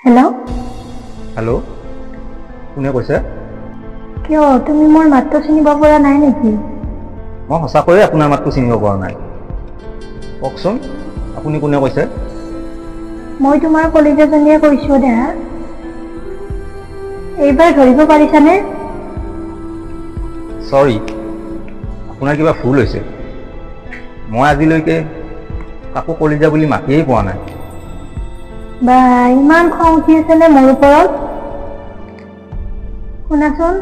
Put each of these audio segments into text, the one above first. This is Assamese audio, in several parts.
হেল্ল'। হেল্ল', কোনে কৈছে? কিয়, তুমি মোৰ মাতটো চিনিব পৰা নাই নেকি? মই সঁচাকৈয়ে আপোনাৰ মাতটো চিনিব পৰা নাই। কওকচোন, আপুনি কোনে কৈছে? মই তোমাৰ কলিজাজনীয়ে কৈছোঁ দেহা। এইবাৰ ধৰিব পাৰিছানে? চৰি, আপোনাৰ কিবা ভুল হৈছে। মই আজিলৈকে কাকো কলিজা বুলি মাতিয়েই পোৱা নাই। বা, ইমান খং উঠি আছেনে মোৰ ওপৰত? শুনাচোন,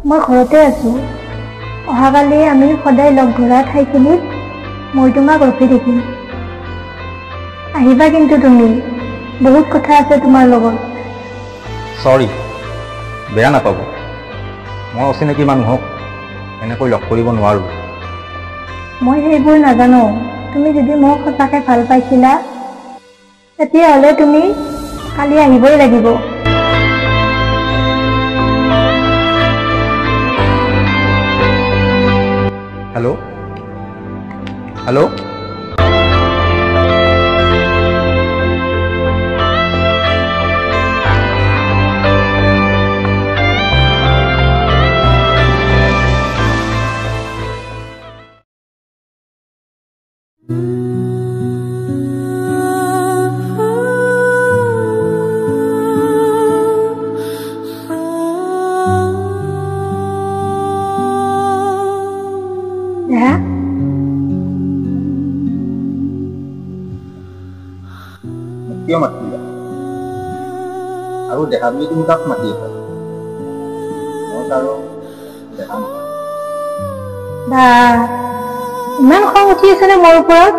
মই ঘৰতে আছোঁ। অহাকালি আমি সদায় লগ ধৰা ঠাইখিনিত মই তোমাক ৰখি থাকিম। আহিবা কিন্তু তুমি, বহুত কথা আছে তোমাৰ লগত। চৰি, বেয়া নাপাব, মই অচিনাকি মানুহক এনেকৈ লগ কৰিব নোৱাৰোঁ। মই সেইবোৰ নাজানো। তুমি যদি মোক সঁচাকৈ ভাল পাইছিলা, তেতিয়াহ'লে তুমি কালি আহিবই লাগিব। হেল্ল' হেল্ল', দেহা, মোক কিয় মাতিলা? আৰু দেহা বুলি তুমি কাক মাতি আছা? মই কাৰো দেহা নহয়। বা, ইমান খং উঠি আছেনে মোৰ ওপৰত?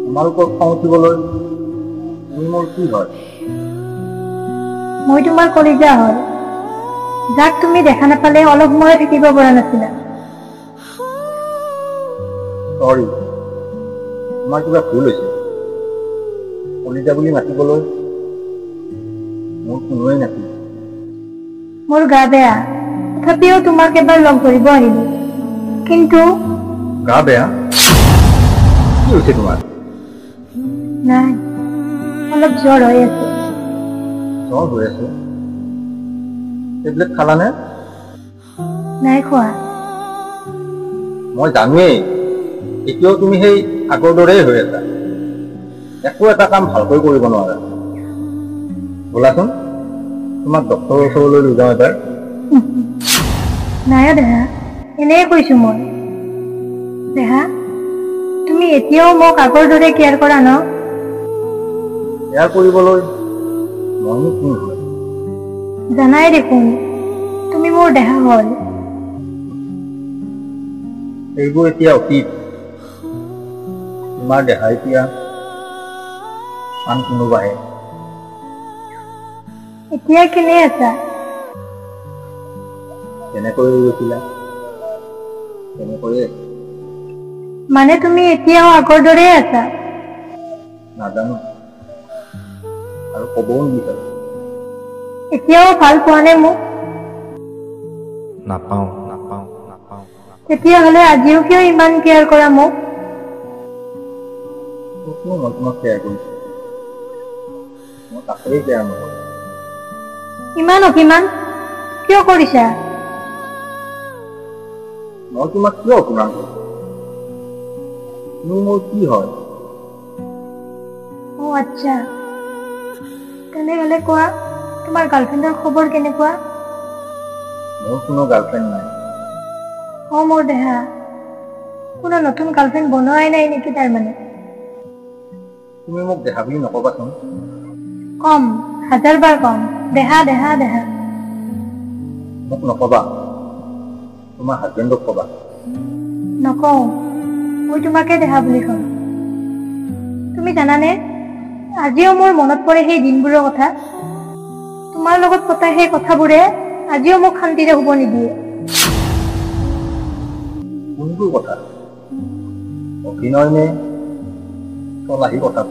তোমাৰ ওপৰত খং উঠিবলৈ তুমি মোৰ কি হয়? মই তোমাৰ কলিজা হয়, যাক তুমি দেখা নাপালে অলপ সময় থাকিব পৰা নাছিলা। চৰি, তোমাৰ কিবা ভুল হৈছে। কলিজা বুলি মাতিবলৈ মোৰ কোনোৱেই নাছিল। মোৰ গা বেয়া, তথাপিও তোমাক এবাৰ লগ ধৰিব আহিলো। কিন্তু গা বেয়া? কি হৈছে তোমাৰ? নাই, অলপ জ্বৰ হৈ আছে। জ্বৰ হৈ আছে? টেবলেট খালানে? নাই খোৱা। মই জানোৱেই, এতিয়াও তুমি সেই আগৰ দৰেই হৈ আছা। একো এটা কাম ভালকৈ কৰিব নোৱাৰা। ব'লাচোন, তোমাক ডক্তৰৰ ওচৰলৈ লৈ যাওঁ এবাৰ। নাই অ দেহা, এনেই কৈছো মই। দেহা, তুমি এতিয়াও মোক আগৰ দৰে কেয়াৰ কৰা ন? কেয়াৰ কৰিবলৈ মইনো কোন হয়? জানাই দেখোন, তুমি মোৰ দেহা হয়। এইবোৰ এতিয়া অতীত। তোমাৰ দেহা এতিয়া আন কোনোবাহে। এতিয়া কেনে আছা? যেনেকৈ হৈ গৈছিলা তেনেকৈয়ে আছা। মানে তুমি এতিয়াও আগৰ দৰেই আছা? নাজানো, আৰু ক'বও নিবিচাৰো। এতিয়াও ভাল পোৱা নে মোক? নাপাওঁ, নাপাওঁ, নাপাওঁ। তেতিয়াহ'লে আজিও কিয় ইমান কেয়াৰ কৰা মোক? ক'তনো মই তোমাক কেয়াৰ কৰিছো? মই কাকোৱেই কেয়াৰ নকৰোঁ। ইমান অভিমান কিয় কৰিছা? মই তোমাক কিয় অভিমান কৰিছো? তুমি মোৰ কি হয়? অ আচ্ছা, তেনেহ'লে কোৱা, তোমাৰ গাৰ্লফ্ৰেণ্ডৰ খবৰ কেনেকুৱা? মোৰ কোনো গাৰ্লফ্ৰেণ্ড নাই। অ মোৰ দেহা, কোনো নতুন গাৰ্লফ্ৰেণ্ড বনোৱাই নাই নেকি তাৰমানে? তুমি মোক দেহা বুলি নকবাচোন। কম, হাজাৰবাৰ কম, দেহা দেহা দেহা। মোক নকবা, তোমাৰ হাজবেণ্ডক কবা। নকওঁ, মই তোমাকে দেহা বুলি কম। তুমি জানানে, আজিও মোৰ মনত পৰে সেই দিনবোৰৰ কথা। তোমাৰ লগত পতা সেই কথাবোৰে আজিও মোক শান্তিৰে শুব নিদিয়ে। কোনবোৰ কথা? অভিনয় নে চলাহী কথা?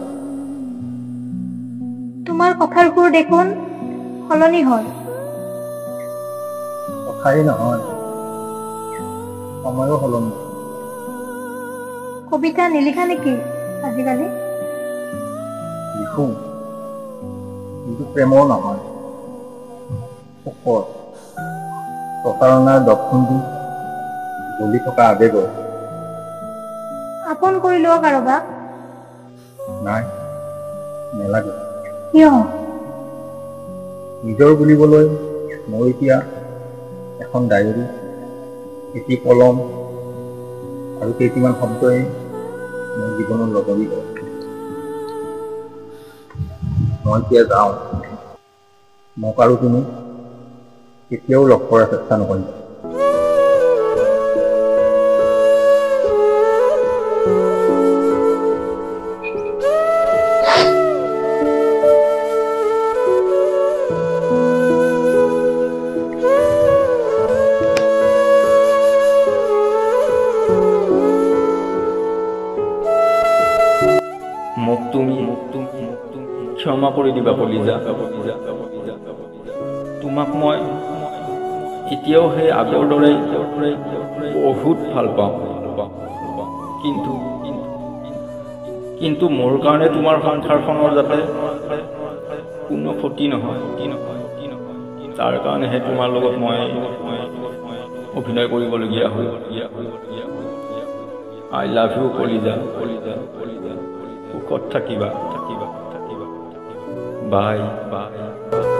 তোমাৰ কথাৰ সুৰ দেখোন সলনি হ'ল। কথাই নহয়, সময়ো সলনি। কবিতা নিলিখা নেকি আজিকালি? লিখোঁ, কিন্তু প্ৰেমৰ নহয়, সুখৰ, প্ৰতাৰণাৰ দপখুন্দি জ্বলি থকা আৱেগৰ। আপোন কৰি লোৱা কাৰোবাক। নাই, নেলাগে। কিয়? নিজৰ বুলিবলৈ মোৰ এতিয়া এখন ডায়েৰী, এটি কলম আৰু কেইটিমান শব্দই মোৰ জীৱনৰ লগৰী হয়। মই এতিয়া যাওঁ। মোক আৰু তুমি কেতিয়াও লগ কৰাৰ চেষ্টা নকৰিবা। মোক তুমি ক্ষমা কৰি দিবা কলিজা। তোমাক মই এতিয়াও সেই আগৰ দৰে বহুত ভাল পাওঁ, কিন্তু কিন্তু মোৰ কাৰণে তোমাৰ সংসাৰখনৰ যাতে কোনো ক্ষতি নহয়, তাৰ কাৰণেহে তোমাৰ লগত মই অভিনয় কৰিবলগীয়া হ'ল। I love you কলিজা, কলিজা, সুখত থাকিবা, থাকিবা, থাকিবা। Bye bye.